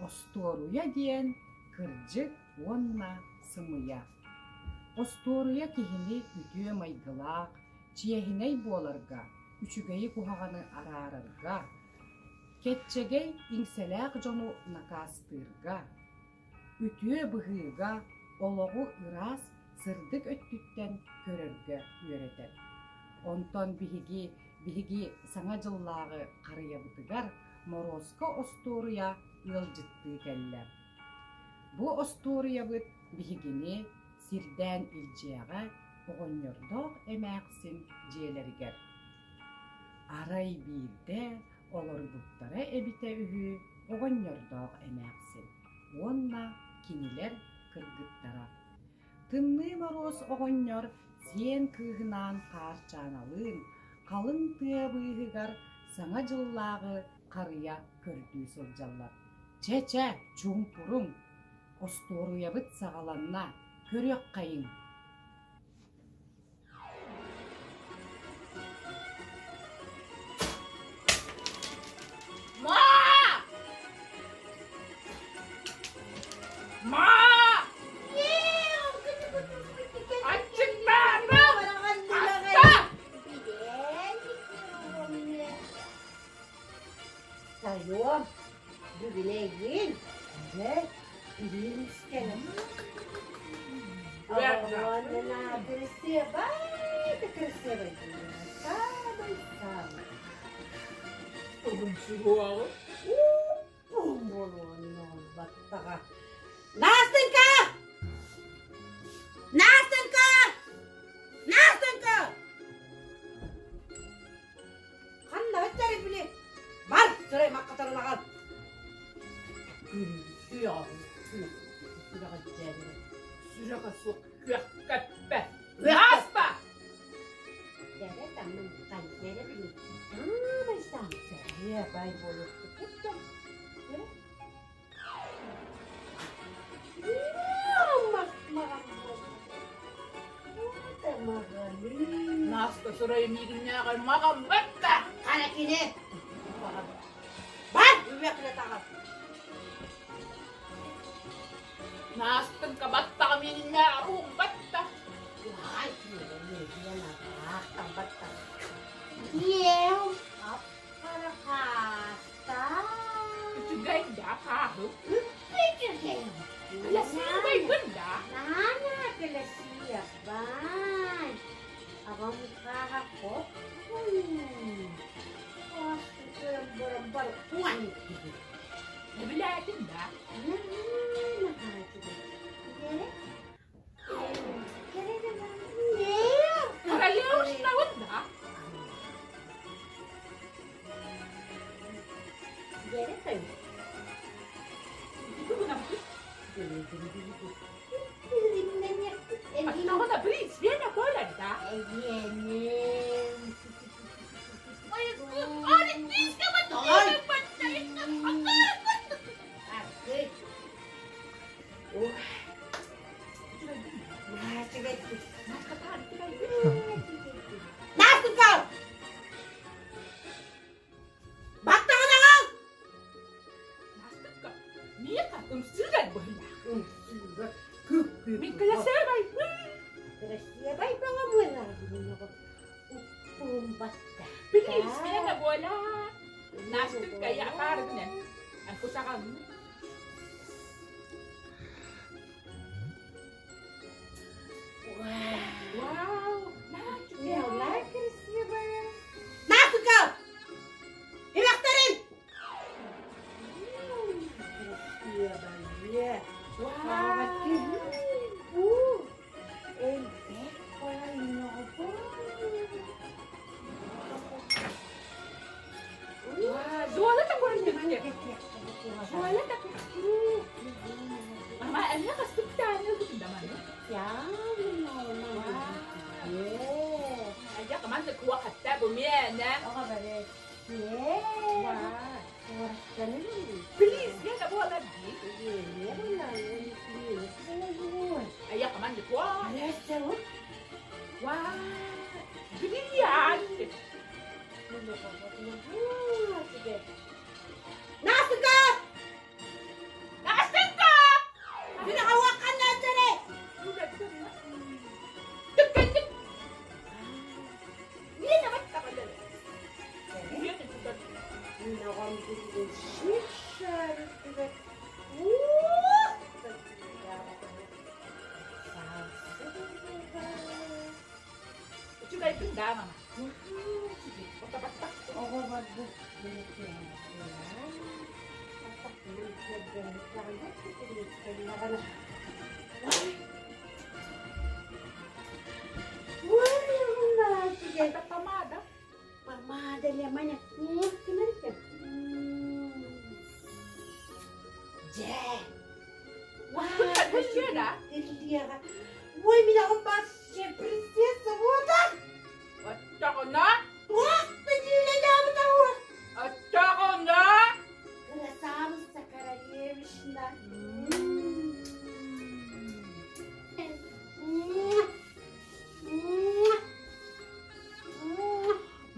Остуоруйа диэн кырдьык уонна сымыйа. Остуоруйа киһини үтүө майгылаах, чиэһинэй буоларга, үчүгэйи-куһаҕаны араарарга, кэччэгэй, иҥсэлээх дьону накаастыырга, үтүө быһыыга олоҕу ыраас, сырдык өттүттэн көрөргө үөрэтэр. Онтон биһиги биһиги Саҥа дьыллааҕы харыйабытыгар Моруоска остуоруйа ыалдьыттыы кэллэ. Бу остуоруйабыт биһигини сирдээн илдьиэҕэ оҕонньордоох эмээхсин дьиэлэригэр. Арай биирдэ олорбуттара эбитэ үһү оҕонньордоох эмээхсин уонна кинилэр кыргыттара. Тымныы Моруос оҕонньор сиэн кыыһынаан Хаарчааналыын халыҥ тыа быыһыгар Саҥа дьыллааҕы харыйа көрдүү сылдьаллар. Чэ-чэ, чуумпуруҥ! Остуоруйабыт саҕаланна, көрүөххэйиҥ! Ма! Ма! Аччыктаатым! Аста! Тойуом, бүгүн эйигин Билинскэни Она красивая, ты красивая, самый-самый. Уһун суһуоҕу. Уһун буолуон баттаҕа. Настенька! Настенька! Настенька! Ханна өттөрү били? Бар, сырай маккатарын аҕал. Сүрэҕэ суох күөх көппө. Ааспа! Дэрэ таммын хайдэрэ били. Саамай саамсая бай буолуохтукутта. Наста сырайым иигиннээҕэр маҕаммат да! Хана кини! Бар! Үбэкилэ таҕас! Наастыҥка баттаҕым иигиннээҕэр ууммат да! Ай, Диэм, аппарахаста. Үчүгэй да хааһы. Үчүгэй. Кыласыабайбын да. Наана кыласыабай. Аҕам хааһа хоппун. Көрөн баран бар уан Эбилээтин да. Королевушнабын да. Оттоҕуна принц Вена буолар да. Настенька! Баттаҕын аҕал! Настенька, миэхэ ымсыырар быһыылаах. Ымсыырар. Күк-күк. Мин кыласыабайбын. Красивай баҕа Уппумбатта. Билиир смена буола. Настенька, я апаарыгын Кусаҕан. Вау! Милая, красивая. Настенька! Илэхтэрин! Красивая. Вау! Элбэх Зуолата көрүннүк. Зуолата Ама эмне кастыктааны ылбытын Айа команда куа хатта бу миэнэ. Please, миэнэ буолар дии. Айа команда куа. Вау! Бриллиант! Настенька! Билигин шир-шар үрдүгэр уох да күүрээбэтэҕэ. Саалса буолуоҕа. Үчүгэйбин даа, мама. Наһаа үчүгэй. Ота-баттах. Оҕо барбыт Это помада. Помада для меня. Дьэ. Ой, меня вообще принцесса, вот так! Оччоҕуна? Туох да дьүүлэлээбит ауа! Оччоҕуна? Красавица королевишна.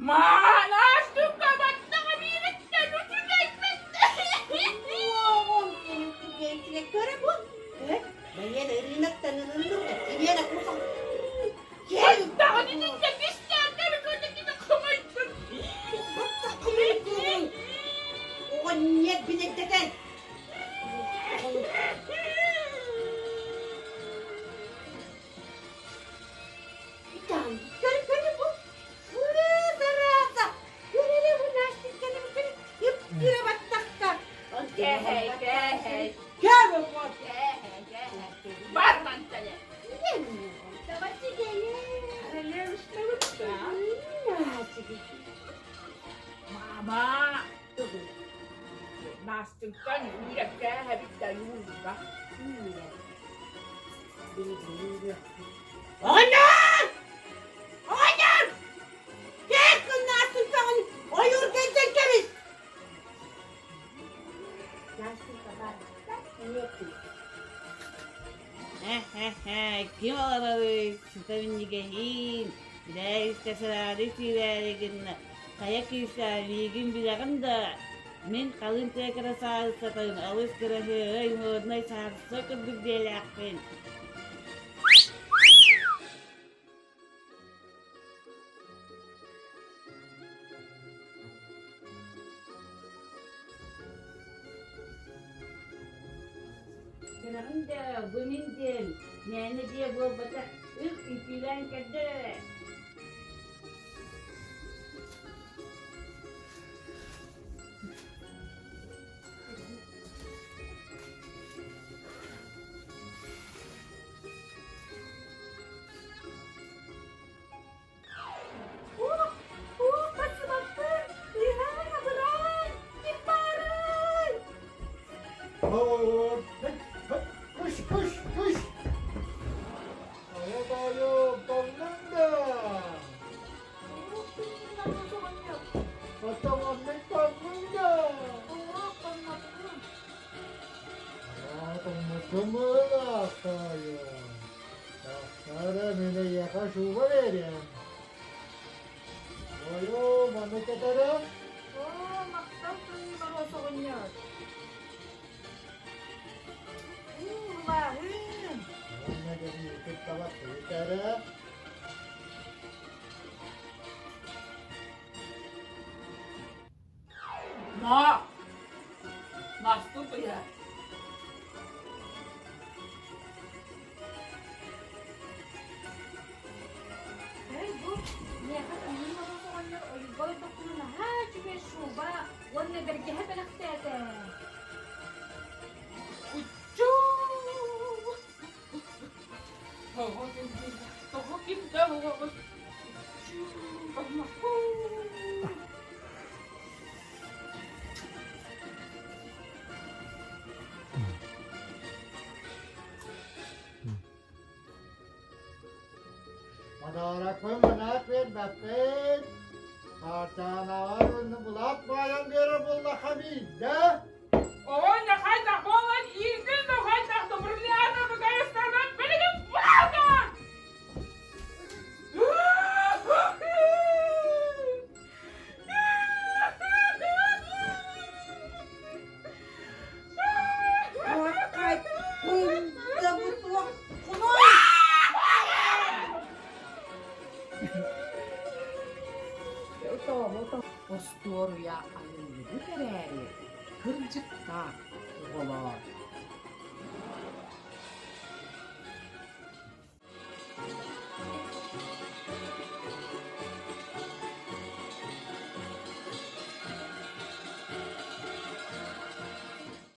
Маанаас баттаҕа биириттэн үчүгэйбит. Уоҕум үчүгэйкинэ көрө бу. Бэйэн ырыынактан ылынным да кимиэнэ кусах. Баттаҕын итиннэ кистээтэри көтөкүнэ хомойдун. Баттаххын Оҕонньор бинэйдэтэн. Көр көр бу. Фу, зараза! Көр эрэ бу Настеньканы көр. Ип-тире баттахта. Кэһэй, кэһэй. Көр вот. Кэһэй, кэһэй. Бар мантан. Мама! Настенькан үрэккэ эбит да юуга. Оҕонньор! Оҕонньор! Кэс гыннаастынтаҕын ойуур кэлтэн кэбис! Настенька барда, нету. Ким олорорүй, сыта минньигэһиин, билээ сыраары сиирээри гынна, хайа кыыса миигин билэҕин да, мин халыҥ тыа кырасаалыссатын олус кыраһыай моднай саарса курдук дьиэлээхпин. Гынаҕын да, бу мин диэн, мээнэ дьиэ буолбатах, үк үҥкүүлээн көрдөр эрэ. Кыш, кыш, кыш! Хайа таайым, тоҥнуҥ да? Оттон тоҥнуҥ да? Тоҥмуккун быһыылаах таайым. Тахсара мин эйиэхэ шуба биэриэм. Ойоо, маны кэтэрэ? Оо, махтал тыый Моруос оҕонньор. Уулааһын! Уонна кэриэтик таба кэтэрэ? Ма! Наступая! Эй, бу миэхэ тымныы Моруос оҕонньор ойууга олордохпуна наһаа үчүгэй шуба уонна бэргэһэ бэлэхтээтэ. Уччуу! Тоҕо ким да Мадаракпын манаак биэрбэппин. Хаарчаанаҕар уонна булаат баайан биэрэр буоллахха биирдэ. Оҕонньо хайдах буолан иирдин да хайдах да бриллиантовый гаестарынан билигин баалга! Тохтообото остуоруйа айыллыбыт эрээри, кырдьыктаах оҕолоор.